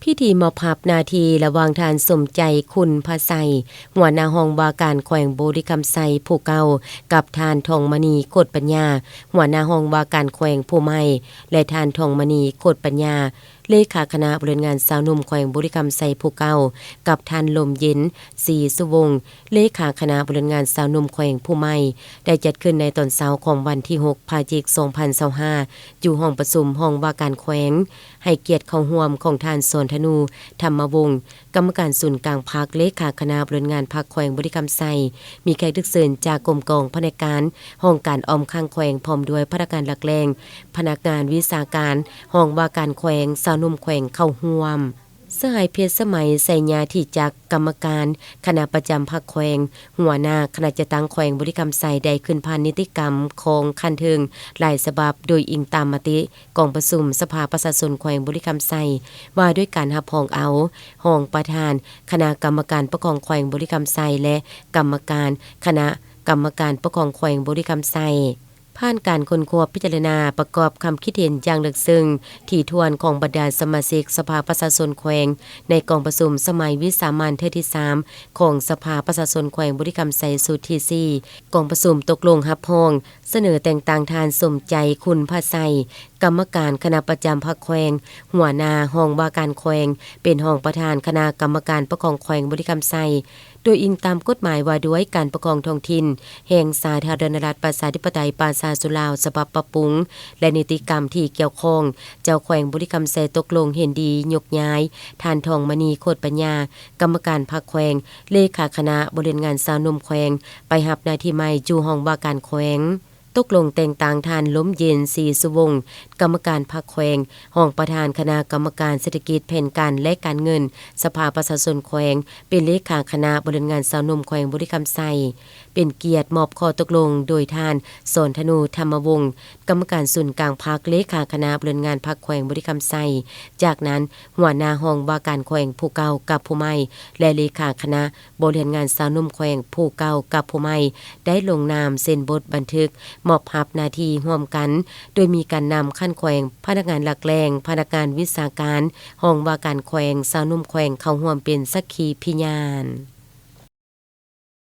ພິທີມອບຮັບໜ້າທີ່ລະຫວ່າງທ່ານ ສົມໃຈ ຄຸນພະໄຊ ຫົວໜ້າຫ້ອງວ່າການແຂວງບໍລິຄຳໄຊຜູ້ເກົ່າ ກັບທ່ານ ທອງມະນີ ໂຄດປັນຍາ ຫົວໜ້າຫ້ອງວ່າການແຂວງຜູ້ໃໝ່ ແລະ ທ່ານ ທອງມະນີ ໂຄດປັນຍາ ເລຂາຄະນະບໍລິຫານງານຊາວໜຸ່ມແຂວງບໍລິຄຳໄຊຜູ້ເກົ່າ ກັບທ່ານ ລົມເຢັນ ສີສຸວົງ ເລຂາຄະນະບໍລິຫານງານຊາວໜຸ່ມແຂວງຜູ້ໃໝ່ ໄດ້ຈັດຂຶ້ນໃນຕອນເຊົ້າຂອງວັນທີຫົກ ພະຈິກ ສອງພັນຊາວຫ້າ ຢູ່ຫ້ອງປະຊຸມຫ້ອງວ່າການແຂວງ, ໃຫ້ກຽດເຂົ້າຮ່ວມຂອງທ່ານ ສອນທະນູ ທຳມະວົງ ກຳມະການສູນກາງພັກ, ເລຂາຄະນະບໍລິຫານງານພັກແຂວງບໍລິຄຳໄຊ, ມີແຂກຖືກເຊີນຈາກກົມກອງພະແນກການ, ຫ້ອງການອ້ອມຂ້າງແຂວງ ພ້ອມດ້ວຍພະນັກງານຫຼັກແຫຼ່ງ, ພະນັກງານວິຊາການ, ຫ້ອງວ່າການແຂວງ, ຊາວໜຸ່ມແຂວງເຂົ້າຮ່ວມ. ສະຫາຍ ເພັດສະໄໝ ໄຊຍາທິຈັກ ກຳມະການຄະນະປະຈຳພັກແຂວງ, ຫົວໜ້າຄະນະຈັດຕັ້ງແຂວງບໍລິຄຳໄຊ ໄດ້ຂຶ້ນຜ່ານນິຕິກຳຂອງຂັ້ນເທິງຫຼາຍສະບັບ, ໂດຍອີງຕາມມະຕິກອງປະຊຸມສະພາປະຊາຊົນແຂວງບໍລິຄຳໄຊ ວ່າດ້ວຍການຮັບຮອງເອົາຮອງປະທານຄະນະກຳມະການປົກຄອງແຂວງບໍລິຄຳໄຊ ແລະ ກຳມະການຄະນະກຳມະການປົກຄອງແຂວງບໍລິຄຳໄຊ. ຜ່ານການຄົ້ນຄວ້າພິຈາລະນາປະກອບຄຳຄິດເຫັນຢ່າງເລິກເຊິ່ງຖີ່ຖ້ວນຂອງບັນດາສະມາຊິກສະພາປະຊາຊົນແຂວງ ໃນກອງປະຊຸມສະໄໝວິສາມັນເທື່ອທີສາມຂອງສະພາປະຊາຊົນແຂວງບໍລິຄຳໄຊຊຸດທີສີ່ ກອງປະຊຸມຕົກລົງຮັບຮອງສະເໜີແຕ່ງຕັ້ງທ່ານ ສົມໃຈ ຄຸນພະໄຊ ກຳມະການຄະນະປະຈຳພັກແຂວງ, ຫົວໜ້າຫ້ອງວ່າການແຂວງ, ເປັນຮອງປະທານຄະນະກຳມະການປົກຄອງແຂວງບໍລິຄຳໄຊ. ໂດຍອີງຕາມກົດໝາຍວ່າດ້ວຍການປົກຄອງທ້ອງຖິ່ນແຫ່ງສາທາລະນະລັດປະຊາທິປະໄຕປະຊາຊົນລາວ ສະບັບປັບປຸງ ແລະ ນິຕິກຳທີ່ກ່ຽວຂ້ອງ, ເຈົ້າແຂວງບໍລິຄຳໄຊຕົກລົງເຫັນດີຍົກຍ້າຍທ່ານ ທອງມະນີ ໂຄດປັນຍາ ກຳມະການພັກແຂວງ, ເລຂາຄະນະບໍລິຫານງານຊາວໜຸ່ມແຂວງ ໄປຮັບໜ້າທີ່ໃໝ່ຢູ່ຫ້ອງວ່າການແຂວງ. ຕົກລົງແຕ່ງຕັ້ງທ່ານ ລົມເຢັນ ສີສຸວົງ ກຳມະການພັກແຂວງ, ຮອງປະທານຄະນະກຳມະການເສດຖະກິດ, ແຜນການ ແລະ ການເງິນ ສະພາປະຊາຊົນແຂວງ, ເປັນເລຂາຄະນະບໍລິຫານງານຊາວໜຸ່ມແຂວງບໍລິຄຳໄຊ. ເປັນກຽດມອບຂໍ້ຕົກລົງໂດຍທ່ານ ສອນທະນູ ທຳມະວົງ ກຳມະການສູນກາງພັກ, ເລຂາຄະນະບໍລິຫານງານພັກແຂວງບໍລິຄຳໄຊ. ຈາກນັ້ນ, ຫົວໜ້າຫ້ອງວ່າການແຂວງຜູ້ເກົ່າກັບຜູ້ໃໝ່ ແລະ ເລຂາຄະນະ ບໍລິຫານງານຊາວໜຸ່ມແຂວງຜູ້ເກົ່າກັບຜູ້ໃໝ່ ໄດ້ລົງນາມເຊັນບົດບັນທຶກມອບຮັບໜ້າທີ່ຮ່ວມກັນ, ໂດຍມີການນຳຂັ້ນແຂວງ, ພະນັກງານຫຼັກແຫຼ່ງ, ພະນັກງານວິຊາການ, ຫ້ອງວ່າການແຂວງ, ຊາວໜຸ່ມແຂວງເຂົ້າຮ່ວມເປັນສັກຂີພິຍານ.